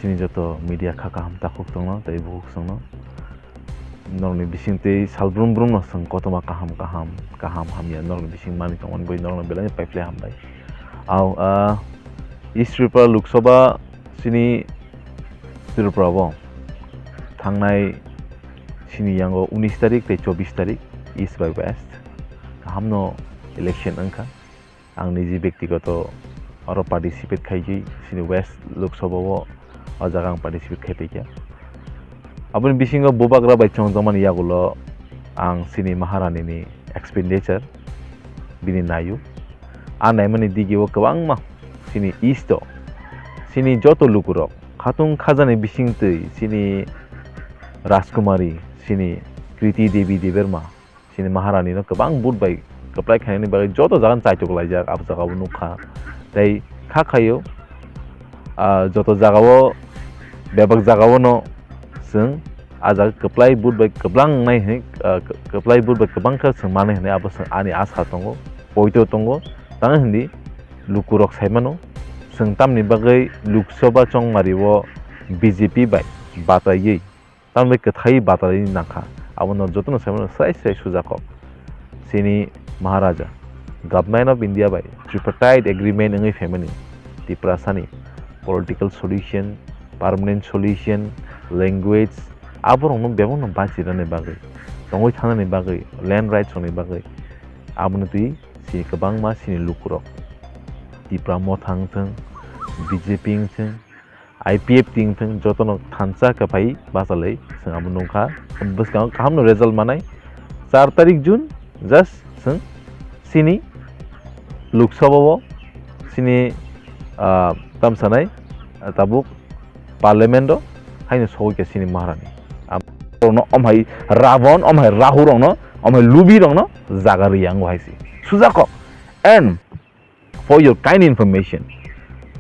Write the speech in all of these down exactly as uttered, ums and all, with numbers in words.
Nini joto media kha kaham takhuk tongno tei bukhuk songno. Norokni bising tei sal brum brum no chwng kotorma kaham kaham kaham hamya norokni bising manwi tongmani bai norokno belai paiphlai hambai. Au, ah, East Tripura Lok Sabha chini Tripura o thangnai chini yango unis tarik tei chobbish tarik East bai West kahamno election wngkha. Ang niji bektigoto oro participate khaijwi chini West Lok Sabha o, o jaga ang participate khai paikha. Aboni bisingo bubagra bai chongjamani yagulo ang chini Maharani ni expenditure bini naio. A naimani digio kwbangma chini East o chini joto lukurok khatung khajani bisingtwi chini Rajkumari, chini Kriti Devi Debbarma, chini Maharani no kwbang vote bai kwplai khainani bagwi joto jaga no chaitok laijak, abo jaga o nukha. Tei kha khaio, ah, joto jaga o, bebak jaga o no chwng a jaga kwplai vote bai kwblang nai hinwi, ah, kwplai vote bai kwbang khe chwng manwi hinwi abo chwng ani asa tongo, poito tongo. Tamo hindi lukurok sai mano, chwng tamni bagwi Lok Sabha chongmari o B J P bai bataiwi, tamni bai kwthaiwi bataiwi nangkha. Abo no jotono sai mano srai srai sujak kok. Chini Maharaja, Government of India bai Tripartite Agreement wngwi phaimani Tiprasani political solution, permanent solution, language, aborokno bebakno bachirani bagwi, tongwi thanani bagwi, land rights rokni bagwi, aboni twi chini kwbangma chini lukurok Tipra Motha wngthwng, B J P wngthwng, I P F T wngthwng, jotono thansa kwphai bachalai chwng abo nukha. Bwskango kahamno result manai char tarik June, just chwng chini Lok Sabha o chini, ah, tamsanai, ah, tabuk Parliament o haino sogwi kha chini Maharani. Am-, rokno omhai Ravon, omhai Rahu rokno, omhai Lubi rokno jaga rwya wngo hai se. Sujak kok. And for your kind information,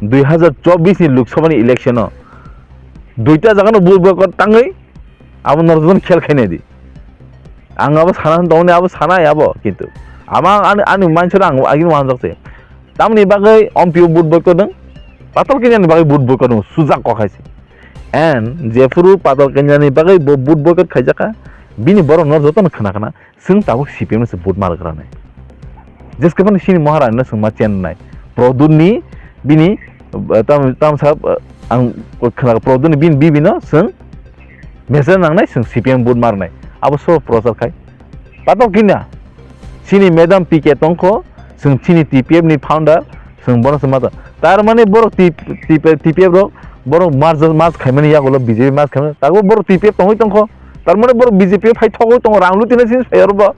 dui hazar chobbish ni Lok Sabha ni election o duita jaga no vote boycott tangwi abo norok jotono khel khainai di. Ang abo sana tongni abo sana abo kintu ama ani, ani manchoro ang agini wanjak se. Tamni bagwi ompio vote boycott dong, Patal Kanya ni bagwi vote boycott dong, sujak kok hai se. And jephuru Patal Kanya ni bagwi bo vote boycott khaijakha, bini borok no jotono khna khna, chwng tabuk C P M no se vote mar gra nai. Jeske phano chini Maharani no chwng ma chen nai. Produn ni bini, eh, tam, tam sa, eh, ang khna Produn ni bini bibi no chwng message nang nai, chwng C P M vote mar nai. Abo so prochar khai. Patal Kanya, chini madam P K tongkho, chwng chini T P F ni founder, chwng bono se mata. Tar mane borok T-, T P F, T P F rok, borok merge, merge khaimani yagulo B J P merge khaimani. Tago borok T P F tongwi tongkho. Tar mane borok B J P phai thogwi tongo, rang lutina sini phai oro bo.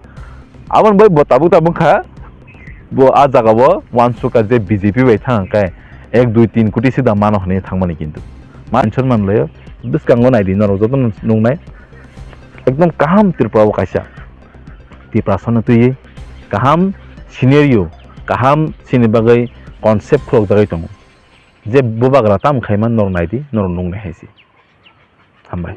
Aboni bai bo tabuk tabuk kha. Bo a jaga bo wansukha je B J P bai thang khe ek dui tin koti sida mano hwnwi thangmani kintu. Manchor manlayo. Bwskango naidi norok jotono nuknai. Ekdom kaham Tripura o kaisa. Tiprasano twiwi kaham scenario, kaham chini bagwi concept khulokjagwi tongo. Je bubagra tamo khaima norok naidi, norok nuknai hai se. Hambai.